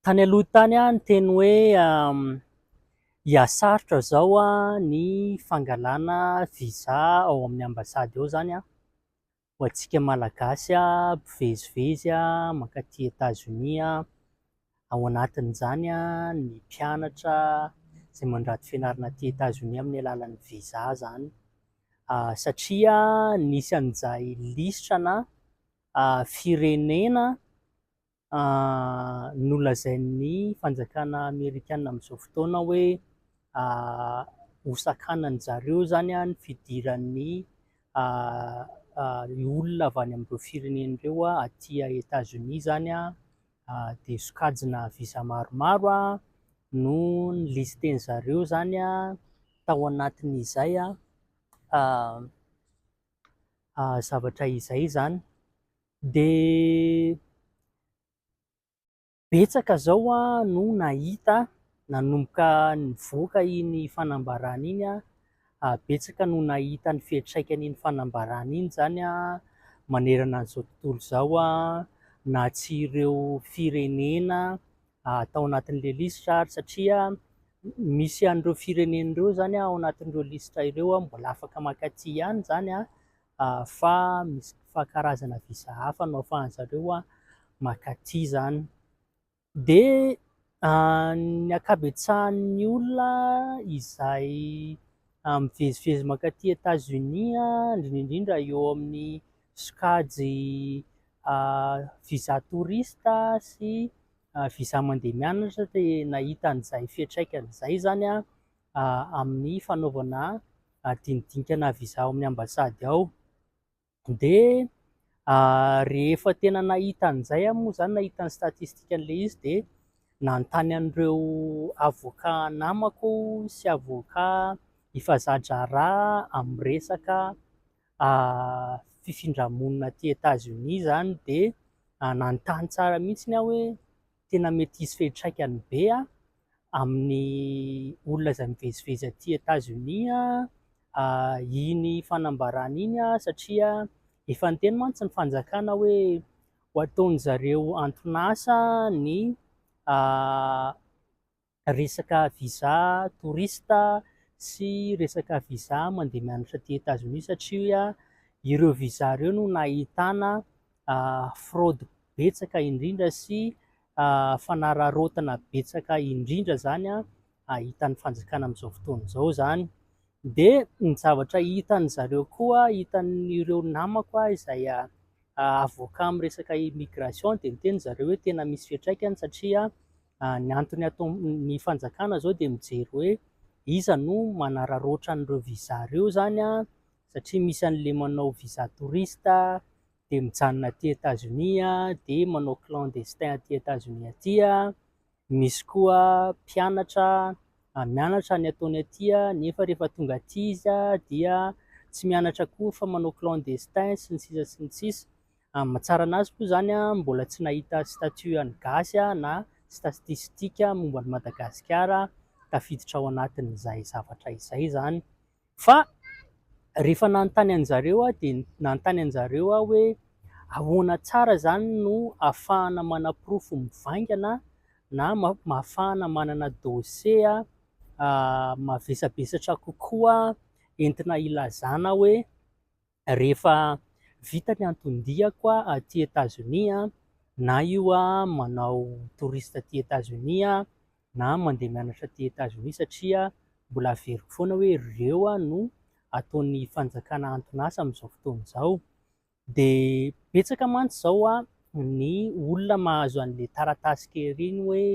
Tany aloha tany aho niteny hoe hihasarotra izao ny fangalana visa ao amin'ny ambasady ao izany ho antsika Malagasy mpivezivezy mankaty Etazonia. Ao anatin'izany ny mpianatra izay mandrato fianarana aty Etazonia amin'ny alalan'ny visa izany satria nisy an'izay lisitra na firenena nolazain'ny fanjakana amerikana amin'izao fotoana hoe hosakanan-dry zareo izany ny fidiran'ny olona avy any amin'ireo firenena ireo aty Etazonia izany, dia sokajina visa maromaro no nilisten'ny zareo izany tao anatin'izay zavatra izay izany. Dia betsaka izao no nahita nanomboka nivoaka iny fanambarana iny, betsaka no nahita ny fiantraikan'iny fanambarana iny izany manerana an'izao tontolo izao, na tsy ireo firenena tao anatin'ilay lisitra ary satria misy an'ireo firenena ireo izany ao anatin'ireo lisitra ireo mbola afaka mankaty ihany izany fa misy fa karazana visa hafa no ahafahan-dry zareo mankaty izany. Dia ny ankabetsahan'ny olona izay mivezivezy mankaty Etazonia, indrindra indrindra eo amin'ny sokajy visa touriste sy visa mandeha mianatra dia nahita an'izay fiantraikany izay izany amin'ny fanaovana dinidinika na visa ao amin'ny ambasady ao. Dia rehefa tena nahita an'izay aho moa izany, nahita ny statistikan'ilay izy dia nanontany an'ireo avocat namako sy avocat efa za-draharaha amin'ny resaka fifindra-monina aty Etazonia izany dia nanontany tsara mihitsy aho hoe tena mety hisy fiantraikany be amin'ny olona izay mivezivezy aty Etazonia iny fanambarana iny satria efa niteny mantsy ny fanjakana hoe ho ataon-dry zareo anton'asa ny resaka visa touriste sy resaka visa mandeha mianatra aty Etazonia satria ireo visa ireo no nahitana fraude betsaka indrindra sy fanararaotana betsaka indrindra izany hitan'ny fanjakana amin'izao fotoana izao izany. Dia ny zavatra hitan'ny zareo koa, hitan'ireo namako izay avocat amin'ny resaka immigration dia niteny zareo hoe tena misy fiantraikany satria ny antony ataon'ny fanjakana izao dia mijery hoe iza no manararaotra an'ireo visa ireo izany satria misy an'ilay manao visa touriste dia mijanona aty Etazonia dia manao clandestin aty Etazonia aty, misy koa mpianatra mianatra ny ataony aty nefa rehefa tonga aty izy dia tsy mianatra akory fa manao clandestin sy ny sisa sy ny sisa. Amin'ny mahatsara an'azy moa izany mbola tsy nahita statut an'ny gasy na statistique momba an'i Madagasikara tafiditra ao anatin'izay zavatra izay izany. Fa rehefa nanontany an-jareo aho dia nanontany an-jareo aho hoe ahoana tsara izany no ahafahana manaporofo mivaingana na ahafahana manana dosie mavesabesatra kokoa entina hilazana hoe rehefa vita ny anton-diako aty Etazonia na io manao touriste aty Etazonia na mandeha mianatra aty Etazonia satria mbola averiko foana hoe ireo no ataon'ny fanjakana anton'asa amin'izao fotoana izao. Dia betsaka mantsy izao ny olona mahazo an'ilay taratasy kely iny hoe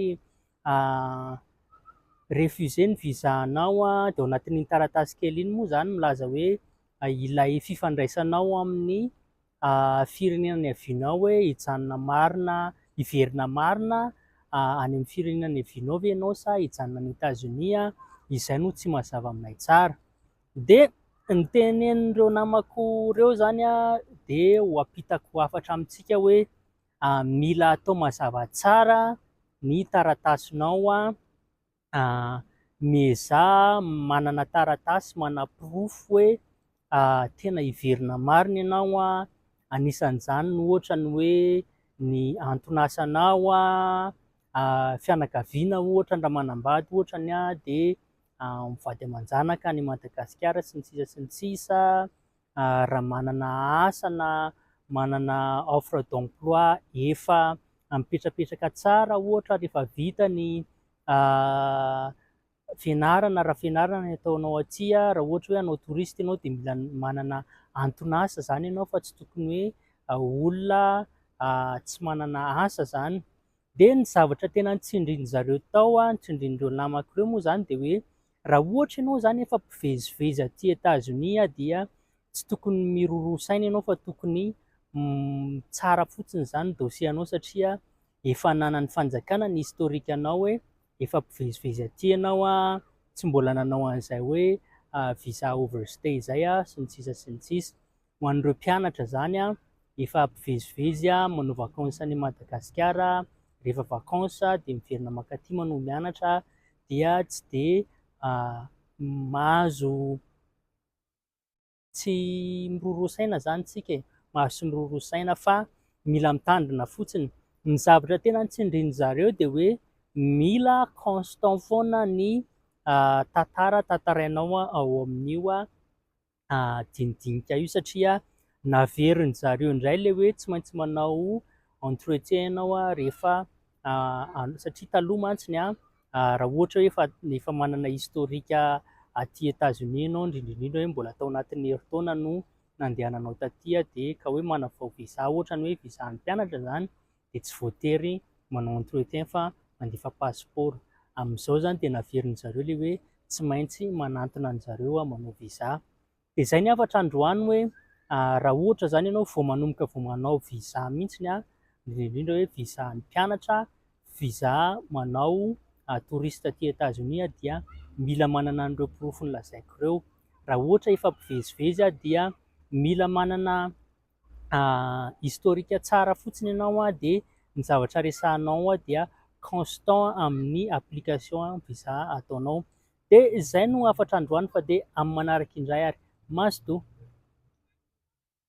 refusé ny visa-nao, dia ao anatin'iny taratasy kely iny moa izany milaza hoe ilay fifandraisanao amin'ny firenena niavianao hoe hijanona marina, hiverina marina any amin'ny firenena niavianao ve ianao sa hijanona any Etazonia, izay no tsy mazava aminay tsara. Dia ny tenenin'ireo namako ireo izany dia ho ampitako hafatra amintsika hoe mila atao mazava tsara ny taratasinao, miezaha manana taratasy manaporofo hoe tena hiverina marina ianao, anisan'izany ohatra ny hoe ny anton'asanao. fianakaviana ohatra raha manambady ohatra ny dia mivady aman-janaka any Madagasikara sy ny sisa sy ny sisa, raha manana asa na manana offre d'emploi efa mipetrapetraka tsara ohatra rehefa vita ny fianarana, raha fianarana ny ataonao aty, raha ohatra hoe hanao touriste ianao dia mila manana anton'asa izany ianao fa tsy tokony hoe olona tsy manana asa izany. Dia ny zavatra tena nitsindrin-dry zareo tao, nitsindrin'ireo namako ireo moa izany dia hoe raha ohatra ianao izany efa mpivezivezy aty Etazonia dia tsy tokony miroroa saina ianao fa tokony tsara fotsiny izany ny dossier anao satria efa ananan'ny fanjakana ny historique anao hoe efa mpivezivezy aty ianao, tsy mbola nanao an'izay hoe visa overstay izay sy ny sisa sy ny sisa. Ho an'ireo mpianatra izany, efa mpivezivezy manao vacances any Madagasikara, rehefa vacances dia miverina mankaty manohy mianatra dia tsy dia mahazo tsy miroroa saina izany isika e, mahazo tsy miroroa saina fa mila mitandrina fotsiny. Ny zavatra tena tsindrin-dry zareo dia hoe mila constant foana ny tantara tantarainao ao amin'io dinidinika io satria naverin-dry zareo indray ilay hoe tsy maintsy manao entretien ianao rehefa satria taloha mantsiny raha ohatra hoe efa manana historique aty Etazonia ianao, indrindra indrindra hoe mbola tao anatin'ny herintaona no nandehananao taty dia ka hoe manavao visa ohatra ny hoe visa an'ny mpianatra izany dia tsy voatery manao entretien fa mandefa passeport. Amin'izao izany dia naverin-dry zareo ilay hoe tsy maintsy manantona an-dry zareo manao visa. Dia izay ny hafatra androany hoe raha ohatra izany ianao vao manomboka vao manao visa mihitsy indrindra indrindra hoe visa an'ny mpianatra, visa manao touriste aty Etazonia dia mila manana an'ireo porofo nolazaiko ireo. Raha ohatra efa mpivezivezy dia mila manana historique tsara fotsiny ianao dia ny zavatra resahanao dia constant amin'ny application visa ataonao. Dia izay no hafatra androany fa dia amin'ny manaraka indray ary mazotoa.